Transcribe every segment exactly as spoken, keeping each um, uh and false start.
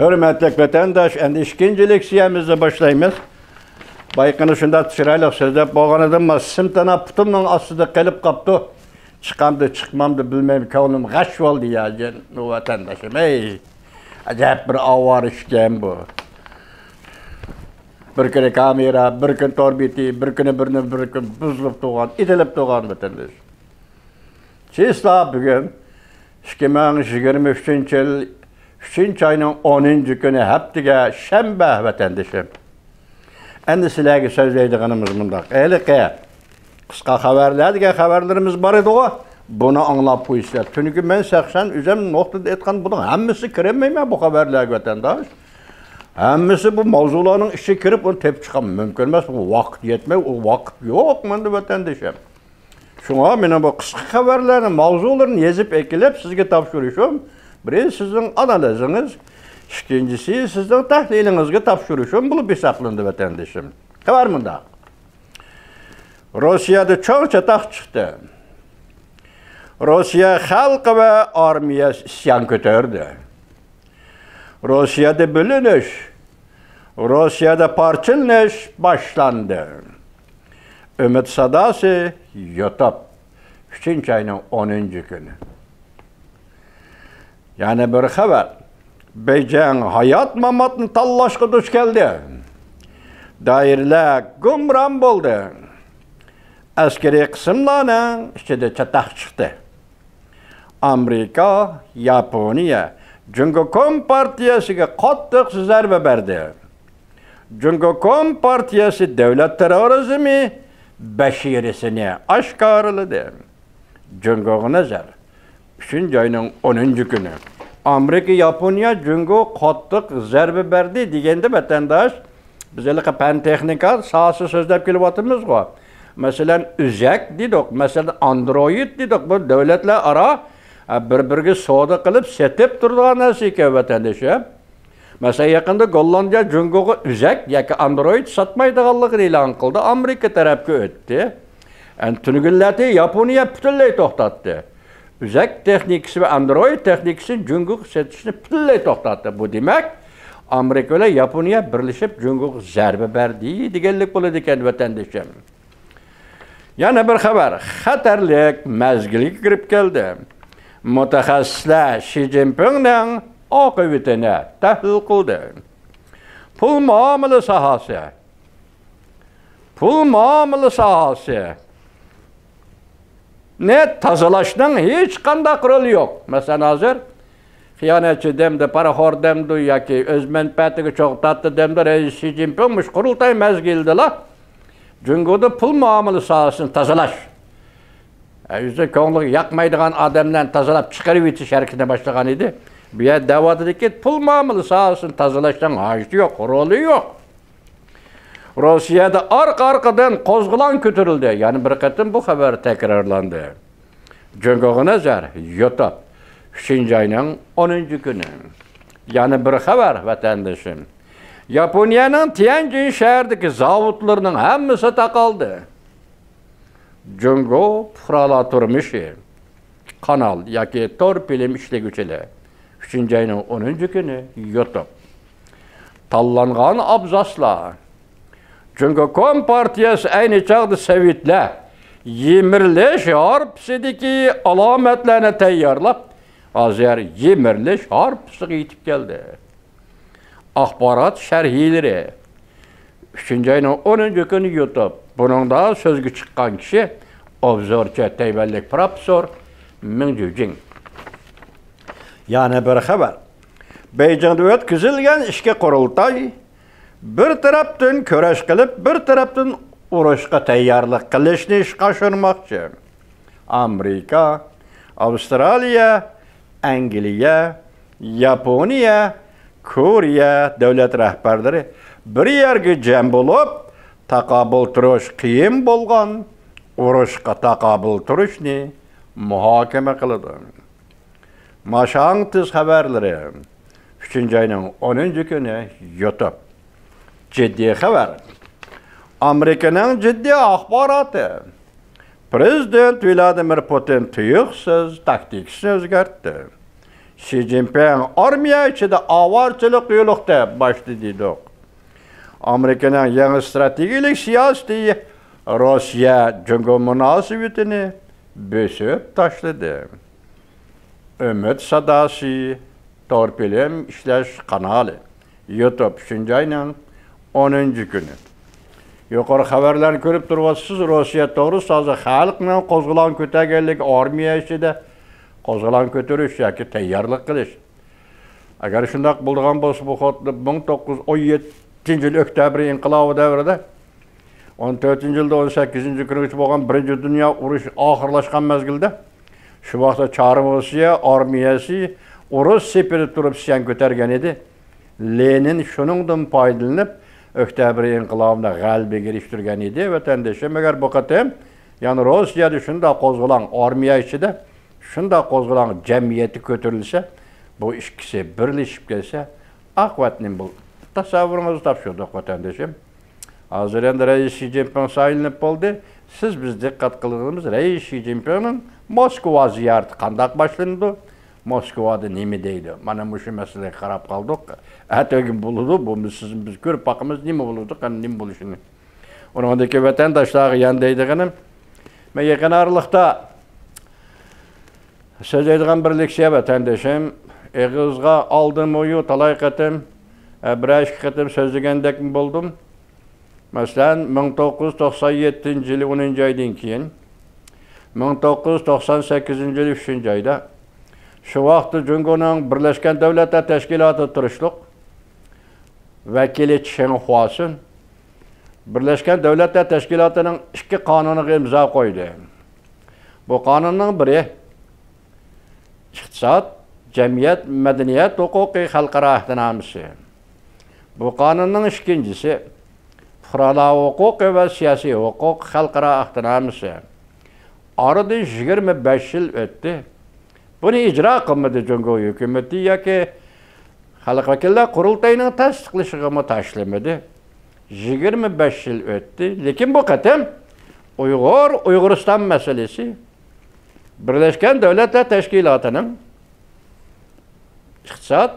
ھۆرمەتلىك ۋەتەنداش، ئەمدى ئىككىنچى لېكسىيەمىزنى باشلايمىز. بايىقىنى شۇنداق چىرايلىق سۆزلەپ بولغانىدىممۇ، سىمتىنا پۇتۇمنىڭ ئاستىدا قېلىپ قاپتۇ. چىقامدۇ، چىقمامدۇ بىلمەيمەن، كۆڭلۈم غەش بولدى يا، جېنىم ۋەتەنداشىم. ئەي، ئەجەب بىر ئاۋارە ئىشكەن بۇ. بىر كۈنى كامېرا، بىر كۈنى تور بېتى، بىر كۈنى بىر نېمە، بىر كۈن بۇزۇلۇپ تۇرغان، ئېتىلىپ تۇرغان ۋەتەنداش. چىسلا بۈگۈن ئىككى مىڭ يىگىرمە ئۈچىنچى يىل ئۈچىنچى ئاينىڭ ئونىنچى كۈنى، ھەپتىگە شەنبە، ۋەتەندىشىم. ئەمدى سىلەرگە سۆزلەيدىغىنىمىز مۇنداق. ھېلىقى قىسقا خەۋەرلەر دېگەن خەۋەرلىرىمىز بار ئىدىغۇ، بۇنى ئاڭلاپ قويسىلەر. چۈنكى مەن شەخسەن ئۆزۈم نۇقتىدىن ئېيتقان، بۇنىڭ ھەممىسى كىرەلمەيمەن بۇ خەۋەرلەرگە، ۋەتەنداش. ھەممىسى بۇ ماۋزۇلارنىڭ ئىچىگە كىرىپ، ئۇنى تېپىپ چىقىش مۇمكىن ئەمەس. بۇ ۋاقىت يەتمەي، ئۇ ۋاقىت يوق مەندە، ۋەتەندىشىم. شۇڭا مېنىڭ بۇ قىسقا خەۋەرلەرنى، ماۋزۇلىرىنى يېزىپ ئەكېلىپ سىزگە تاپشۇرۇشۇم، بىرى سىزنىڭ ئانالىزىڭىز، ئىككىنچىسى سىزنىڭ تەھلىلىڭىزگە تاپشۇرۇشۇم بولۇپ ھېسابلىنىدۇ، ۋەتەندىشىم. خەۋەر مۇنداق. روسىيەدە چوڭ چاتاق چىقتى. روسىيە خەلقى ۋە ئارمىيەسى ئىسيان كۆتۈردى. روسىيەدە بۆلۈنۈش، روسىيەدە پارچىلىنىش باشلاندى. ئۈمىد ساداسى، يۇتۇپ، ئۈچىنچى ئاينىڭ ئونىنچى كۈنى. يەنە بىر خەۋەر. بېيجىڭ ھايات-ماماتنى تاللاشقا دۇچ كەلدى. دائىرىلەر گۇمران بولدى. ئەسكىرىي قىسىملارنىڭ ئىچىدە چاتاق چىقتى. ئامېرىكا، ياپونىيە جۇڭگو كومپارتىيەسىگە قاتتىق زەربە بەردى. جۇڭگو كومپارتىيەسى دۆلەت تېررورىزمى بەشىرىسىنى ئاشكارىلىدى. جۇڭگوغا نەزەر. ئۈچىنچى ئاينىڭ ئونىنچى كۈنى. ئامېرىكا، ياپونىيە جۇڭگو قاتتىق زەربە بەردى دېگەندە، ۋەتەنداش، بىز ھېلىقى پەن تېخنىكا ساھەسىدە سۆزلەپ كېلىۋاتىمىزغۇ. مەسىلەن، ئۆزەك دېدۇق، مەسىلەن، ئاندرويد دېدۇق. بۇ دۆلەتلەر ئارا، ئە، بىر-بىرىگە سودا قىلىپ سېتىپ تۇرىدىغان نەرسە ئىكەن، ۋەتەندىشىم. مەسىلەن، يېقىندا گوللاندىيە جۇڭگوغا ئۆزەك ياكى ئاندرويد ساتمايدىغانلىقىنى ئېلان قىلدى، ئامېرىكا تەرەپكە ئۆتتى. ئەنە تۈنۈگۈنلەردە ياپونىيە پۈتۈنلەي توختاتتى. ئۆزەك تېخنىكىسى ۋە ئاندرويد تېخنىكىسىنى جۇڭگوغا سېتىشنى پۈتۈنلەي توختاتتى. بۇ دېمەك، ئامېرىكا بىلەن ياپونىيە بىرلىشىپ جۇڭگوغا زەربە بەردى دېگەنلىك بولىدىكەن، ۋەتەندىشىم. يەنە بىر خەۋەر، خەتەرلىك مەزگىلگە كىرىپ كەلدى. مۇتەخەسسىسلەر شى جىنپىڭنىڭ ئاقىۋىتىنى تەھلىل قىلدى. پۇل مۇئامىلە ساھەسى، پۇل مۇئامىلە ساھەسىنى تازىلاشنىڭ ھېچقانداق رولى يوق. مەسىلەن، ھازىر خىيانەتچى دەمدۇ، پارىخور دەمدۇ ياكى ئۆز مەنپەئەتىگە چوغ تارتتى دەمدۇ، رەئىس شى جىنپىڭ مۇشۇ قۇرۇلتاي مەزگىلىدىلا جۇڭگودا پۇل مۇئامىلە ساھەسىنى تازىلاش، ئە، ئۆزىنىڭ كۆڭلىگە ياقمايدىغان ئادەملەرنى تازىلاپ چىقىرىۋېتىش ھەرىكىتىنى باشلىغان ئىدى. بۇ يەردە دەۋاتىدىكى، پۇل مۇئامىلە ساھەسىنى تازىلاشنىڭ ھاجىتى يوق، رولى يوق. روسىيەدە ئارقا-ئارقىدىن قوزغىلاڭ كۆتۈرۈلدى. يەنە بىر قېتىم بۇ خەۋەر تەكرارلاندى. جۇڭگوغا نەزەر، يۇتۇپ، ئۈچىنچى ئاينىڭ ئونىنچى كۈنى. يەنە بىر خەۋەر، ۋەتەندىشىم. ياپونىيەنىڭ تيەنجىن شەھىرىدىكى زاۋۇتلىرىنىڭ ھەممىسى تاقالدى. جۇڭگو پۇقرالار تۇرمۇشى، قانال ياكى تور فىلىم ئىشلىگۈچىلەر، ئۈچىنچى ئاينىڭ ئونىنچى كۈنى، يۇتۇپ. تاللانغان ئابزاسلار. جۇڭگو كومپارتىيەسى ئەينى چاغدا سوۋېتلەر يىمىرىلىش ھارپىسىدىكى ئالامەتلەرنى تەييارلاپ، ھازىر يىمىرىلىش ھارپىسىغا يېتىپ كەلدى. ئاخبارات شەرھلىرى. ئۈچىنچى ئاينىڭ ئونىنچى كۈنى يۇتۇپ. بۇنىڭدا سۆزگە چىققان كىشى ئوبزورچى، تەيۋەنلىك پروفېسسور مىڭ جۈجىڭ. يەنە بىر خەۋەر. بېيجىڭدا ئۆتكۈزۈلگەن ئىچكى قۇرۇلتاي بىر تەرەپتىن كۈرەش قىلىپ، بىر تەرەپتىن ئۇرۇشقا تەييارلىق قىلىشنى ئىشقا ئاشۇرماقچى. ئامېرىكا، ئاۋسترالىيە، ئەنگلىيە، ياپونىيە، كورېيە دۆلەت رەھبەرلىرى بىر يەرگە جەم بولۇپ، تاقابىل تۇرۇش قىيىن بولغان ئۇرۇشقا تاقابىل تۇرۇشنى مۇھاكىمە قىلىدۇ. ماشاڭ تېز خەۋەرلىرى. ئۈچىنچى ئاينىڭ ئونىنچى كۈنى يۇتۇپ. جىددىي خەۋەر. ئامېرىكىنىڭ جىددىي ئاخباراتى. پىرېزىدېنت ۋلادىمىر پۇتىن تۇيۇقسىز تاكتىكىسىنى ئۆزگەرتتى. شى جىنپىڭ ئارمىيە ئىچىدە ئاۋارىچىلىق يولۇقتى باشلىدى دېدۇق. ئامېرىكىنىڭ يېڭى ئىستراتېگىيەلىك سىياسىتى روسىيە جۇڭگو مۇناسىۋىتىنى بۆسۈپ تاشلىدى. ئۈمىد ساداسى، تور فىلىم ئىشلەش قانالى. يۇتۇب، ئۈچىنچى ئاينىڭ ئونىنچى كۈنى. يۇقىرى خەۋەرلەرنى كۆرۈپ تۇرۇۋاتىسىز، روسىيە توغرىسىدا ھازىر خەلقنىڭ قوزغىلاڭ كۆتەرگەنلىكى، ئارمىيە ئىچىدە قوزغىلاڭ كۆتۈرۈش ياكى تەييارلىق قىلىش. ئەگەر شۇنداق بولىدىغان بولسا، بۇ خۇددى مىڭ توققۇز يۈز ئون يەتتىنچى يىل ئۆكتەبىر ئىنقىلابى دەۋرىدە، ئون تۆتىنچى يىلدا ئون سەككىزىنچى كۈنىگىچە بولغان بىرىنچى دۇنيا ئۇرۇشى ئاخىرلاشقان مەزگىلدە، شۇ ۋاقىتتا چار روسىيە ئارمىيەسى ئۇرۇش سېپىدە تۇرۇپ ئىسيان كۆتەرگەن ئىدى. لېنىن شۇنىڭدىن پايدىلىنىپ، ئۆكتەبىر ئىنقىلابىنى غەلىبىگە ئېرىشتۈرگەن ئىدى. ۋەتەندىشىم، ئەگەر بۇ قېتىم يەنە روسىيەدە شۇنداق قوزغىلاڭ، ئارمىيە ئىچىدە شۇنداق قوزغىلاڭ جەمئىيەتتە كۆتۈرۈلسە، بۇ ئىككىسى بىرلىشىپ كەلسە، ئاقىۋەت نېمە بولىدۇ؟ تەسەۋۋۇرىڭىزنى تاپشۇردۇق، ۋەتەندىشىم. ھازىر ئەمدى رەئىس شى جىنپىڭ سايلىنىپ بولدى. سىز، بىز دىققەت قىلغىنىمىز، رەئىس شى جىنپىڭنىڭ موسكۋا زىيارىتى قانداق باشلىنىدۇ؟ موسكۋادا نېمە دەيدۇ؟ مانا مۇشۇ مەسىلىگە قاراپ قالدۇق. ئەتىگۈن بولىدۇ، بولمىسا سىزنى بىز كۆرۈپ باقىمىز، نېمە بولىدۇ، قېنى نېمە بولۇشىنى. ئۇنىڭدىكى ۋەتەنداشلارغا يەنە دەيدىغىنىم، مەن يېقىن ئارىلىقتا سۆزلەيدىغان بىر لېكسىيە، ۋەتەندىشىم. ئېغىزغا ئالدىمۇ يۇ، تالاي قېتىم، ئە، بىرەر ئىككى قېتىم سۆزلىگەندەكمۇ بولدۇم. مەسىلەن، مىڭ توققۇز يۈز توقسان يەتتىنچى يىلى ئونىنچى ئايدىن كېيىن، مىڭ توققۇز يۈز توقسان سەككىزىنچى يىلى ئۈچىنچى ئايدا، شۇ ۋاقىتتا جۇڭگونىڭ بىرلەشكەن دۆلەتلەر تەشكىلاتىدا تۇرۇشلۇق ۋەكىلى چىڭ خۇاسۈن بىرلەشكەن دۆلەتلەر تەشكىلاتىنىڭ ئىككى قانۇنىغا ئىمزا قويدى. بۇ قانۇننىڭ بىرى ئىقتىساد، جەمئىيەت، مەدەنىيەت ھوقۇقى خەلقئارا ئەھدىنامىسى. بۇ قانۇننىڭ ئىككىنچىسى پۇقرالار ھوقۇقى ۋە سىياسىي ھوقۇق خەلقئارا ئەھدىنامىسى. ئارىدىن يىگىرمە بەش يىل ئۆتتى. بۇنى ئىجرا قىلمىدى جۇڭگو ھۆكۈمىتى ياكى خەلق ۋەكىللەر قۇرۇلتىيىنىڭ تەستىقلىشىغىمۇ تاشلىمىدى. يىگىرمە بەش يىل ئۆتتى، لېكىن بۇ قېتىم ئۇيغۇر، ئۇيغۇرىستان مەسىلىسى بىرلەشكەن دۆلەتلەر تەشكىلاتىنىڭ ئىقتىساد،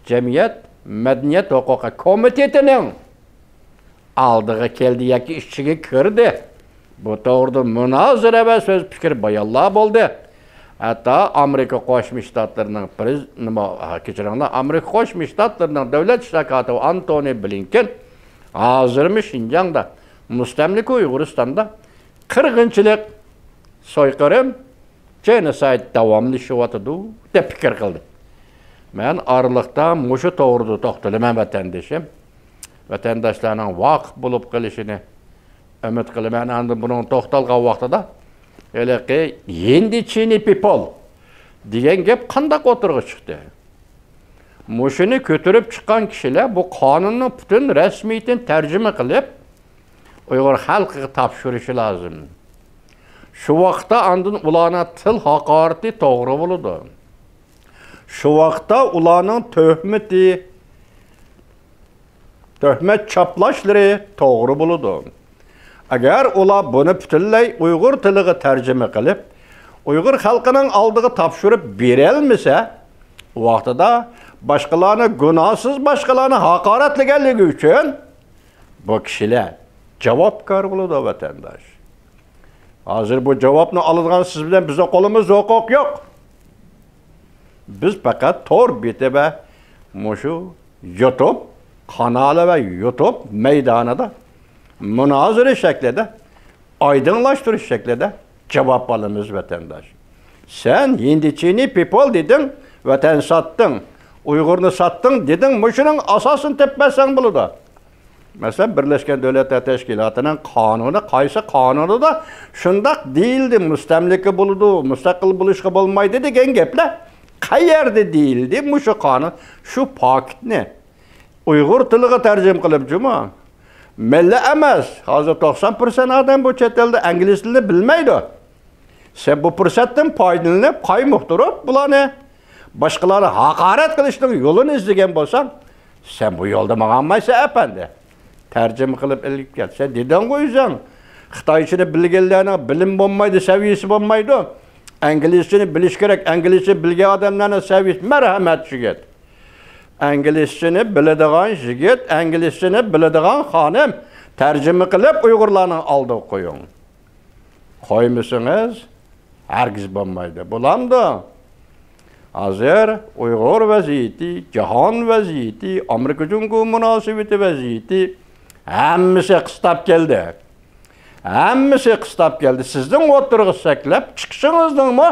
جەمئىيەت، مەدەنىيەت ھوقۇقى كومىتېتىنىڭ ئالدىغا كەلدى ياكى ئىچىگە كىردى. بۇ توغرىدا مۇنازىرە ۋە سۆز پىكىر بايانلار بولدى. ھەتتا ئامېرىكا قوشما شتاتلىرىنىڭ پرېز-، نېمە، ھە، كەچۈرۈڭلار، ئامېرىكا قوشما شتاتلىرىنىڭ دۆلەت ئىشلار كاتىپى ئانتونى بلىنكېن ھازىرمۇ شىنجاڭدا، مۇستەملىكە ئۇيغۇرىستاندا قىرغىنچىلىق، سويقىرىم، جېنوسايد داۋاملىشىۋاتىدۇ دەپ پىكىر قىلدى. مەن ئارىلىقتا مۇشۇ توغرىدا توختىلىمەن، ۋەتەندىشىم. ۋەتەنداشلارنىڭ ۋاقىپ بولۇپ قېلىشىنى ئۈمىد قىلىمەن. ئاندىن بۇنىڭ توختالغان ۋاقتىدا ھېلىقى ھىندىچىنى پىپول دېگەن گەپ قانداق ئوتتۇرىغا چىقتى؟ مۇشۇنى كۆتۈرۈپ چىققان كىشىلەر بۇ قانۇننىڭ پۈتۈن رەسمىيىتىنى تەرجىمە قىلىپ، ئۇيغۇر خەلقىگە تاپشۇرۇشى لازىم. شۇ ۋاقىتتا ئاندىن ئۇلارنىڭ تىل ھاقارىتى توغرا بولىدۇ. شۇ ۋاقىتتا ئۇلارنىڭ تۆھمىتى، تۆھمەت چاپلاشلىرى توغرا بولىدۇ. ئەگەر ئۇلار بۇنى پۈتۈنلەي ئۇيغۇر تىلىغا تەرجىمە قىلىپ، ئۇيغۇر خەلقىنىڭ ئالدىغا تاپشۇرۇپ بېرەلمىسە، ۋاقتىدا باشقىلارنى، گۇناھسىز باشقىلارنى ھاقارەتلىگەنلىكى ئۈچۈن بۇ كىشىلەر جاۋابكار بولىدۇ، ۋەتەنداش. ھازىر بۇ جاۋابنى ئالىدىغان سىز بىلەن بىزنىڭ قولىمىزدا ھوقۇق يوق. بىز پەقەت تور بېتى ۋە مۇشۇ يۇتۇب قانالى ۋە يۇتۇب مەيدانىدا مۇنازىرە شەكلىدە، ئايدىڭلاشتۇرۇش شەكلىدە جاۋاب ئالىمىز، ۋەتەنداش. سەن ھىندىچىنى پىپول دېدىڭ، ۋەتەن ساتتىڭ، ئۇيغۇرنى ساتتىڭ دېدىڭ، مۇشۇنىڭ ئاساسىنى تېپىپ بەرسەڭ بولىدۇ. مەسىلەن، بىرلەشكەن دۆلەتلەر تەشكىلاتىنىڭ قانۇنى، قايسى قانۇنىدا شۇنداق دېيىلدى، مۇستەملىكە بولىدۇ، مۇستەقىل بولۇشقا بولمايدۇ دېگەن گەپلەر قەيەردە دېيىلدى؟ مۇشۇ قانۇن، شۇ پاكىتنى ئۇيغۇر تىلىغا تەرجىمە قىلىپ جۇمۇ. مەنلا ئەمەس، ھازىر توقسان پىرسەنت ئادەم بۇ چەت ئەلدە ئىنگلىز تىلىنى بىلمەيدۇ. سەن بۇ پۇرسەتتىن پايدىلىنىپ، قايمۇقتۇرۇپ، بۇلارنى، باشقىلارنى ھاقارەت قىلىشنىڭ يولىنى ئىزدىگەن بولساڭ، سەن بۇ يولدا ماڭالمايسەن، ئەپەندى. تەرجىمە قىلىپ ئېلىپ كەل. سەن دېدىڭغۇ ئۆزۈڭ، خىتايچىنى بىلگەنلەرنىڭ بىلىمى بولمايدۇ، سەۋىيەسى بولمايدۇ. ئەنگلىزچىنى بىلىش كېرەك. ئەنگلىزچە بىلگەن ئادەملەرنى سەۋىش. مەرھەمەت، يىگىت. ئەنگلىزچىنى بىلىدىغان يىگىت، ئەنگلىزچىنى بىلىدىغان خانىم تەرجىمە قىلىپ ئۇيغۇرلارنىڭ ئالدىغا قويۇڭ. قويمىسىڭىز، ھەرگىز بولمايدۇ. بولامدۇ؟ ھازىر ئۇيغۇر ۋەزىيىتى، جاھان ۋەزىيىتى، ئامېرىكا جۇڭگو مۇناسىۋىتى ۋەزىيىتى، ھەممىسى قىستاپ كەلدى. ھەممىسى قىستاپ كەلدى. سىزنىڭ ئوتتۇرىغا سەكلەپ چىقىشىڭىزنىڭمۇ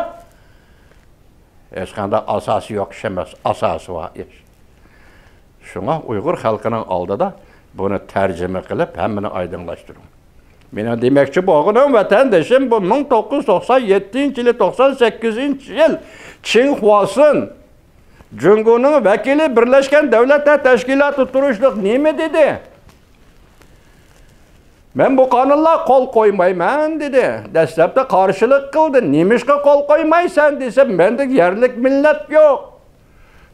ھېچقانداق ئاساسى يوق ئىش ئەمەس، ئاساسى بار ئىش. شۇڭا ئۇيغۇر خەلقىنىڭ ئالدىدا بۇنى تەرجىمە قىلىپ، ھەممىنى ئايدىڭلاشتۇرۇڭ. مېنىڭ دېمەكچى بولغىنىم، ۋەتەندىشىم، بۇ مىڭ توققۇز يۈز توقسان يەتتىنچى يىلى، توقسان سەككىزىنچى يىل چىڭ خۇاسىن، جۇڭگونىڭ ۋەكىلى، بىرلەشكەن دۆلەتلەر تەشكىلاتى تۇرۇشلۇق نېمە دېدى؟ مەن بۇ قانۇنلارغا قول قويمايمەن دېدى. دەسلەپتە قارشىلىق قىلدى. نېمىشقا قول قويمايسەن دېسە، مەندە يەرلىك مىللەت يوق.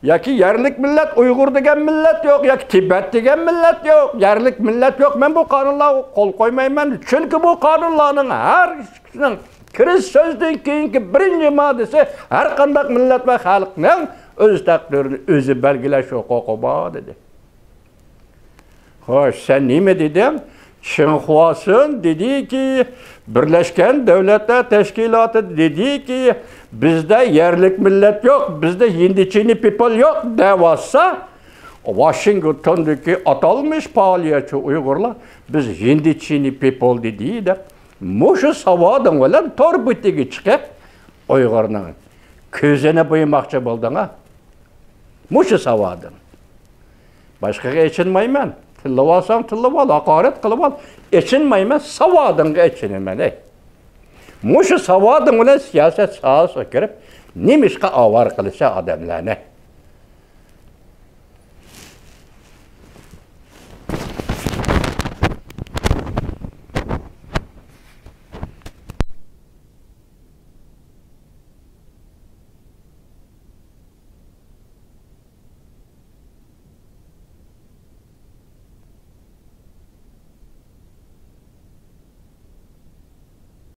ياكى يەرلىك مىللەت، ئۇيغۇر دېگەن مىللەت يوق، ياكى تىبەت دېگەن مىللەت يوق، يەرلىك مىللەت يوق. مەن بۇ قانۇنلارغا قول قويمايمەن. چۈنكى بۇ قانۇنلارنىڭ ھەر ئىككىسىنىڭ كىرىش سۆزىدىن كېيىنكى بىرىنچى ماددىسى ھەر قانداق مىللەت ۋە خەلقنىڭ ئۆز تەقدىرىنى ئۆزى بەلگىلەش ھوقۇقى بار دېدى. خوش، سەن نېمە دېدىڭ؟ چىڭ خۇاسىن دېدىكى، بىرلەشكەن دۆلەتلەر تەشكىلاتى دېدىكى، بىزدە يەرلىك مىللەت يوق، بىزدە ھىندىچىنى پىپل يوق دەۋاتسا، ۋاشىنگتوندىكى ئاتالمىش پائالىيەتچى ئۇيغۇرلار، بىز ھىندىچىنى پىپل دېدى دەپ، مۇشۇ ساۋادىڭ بىلەن تور بېتىگە چىقىپ، ئۇيغۇرنىڭ كۆزىنى بويىماقچى بولدۇڭ ھە؟ مۇشۇ ساۋادىڭ. باشقىغا ئېچىنمايمەن. تىللىۋالساڭ تىللىۋال، ھاقارەت قىلىۋال. ئېچىنمايمەن، ساۋادىڭغا ئېچىنىمەن، ئەي. مۇشۇ ساۋادىڭ بىلەن سىياسەت ساھەسىگە كىرىپ، نېمىشقا ئاۋارە قىلىسەن ئادەملەرنى؟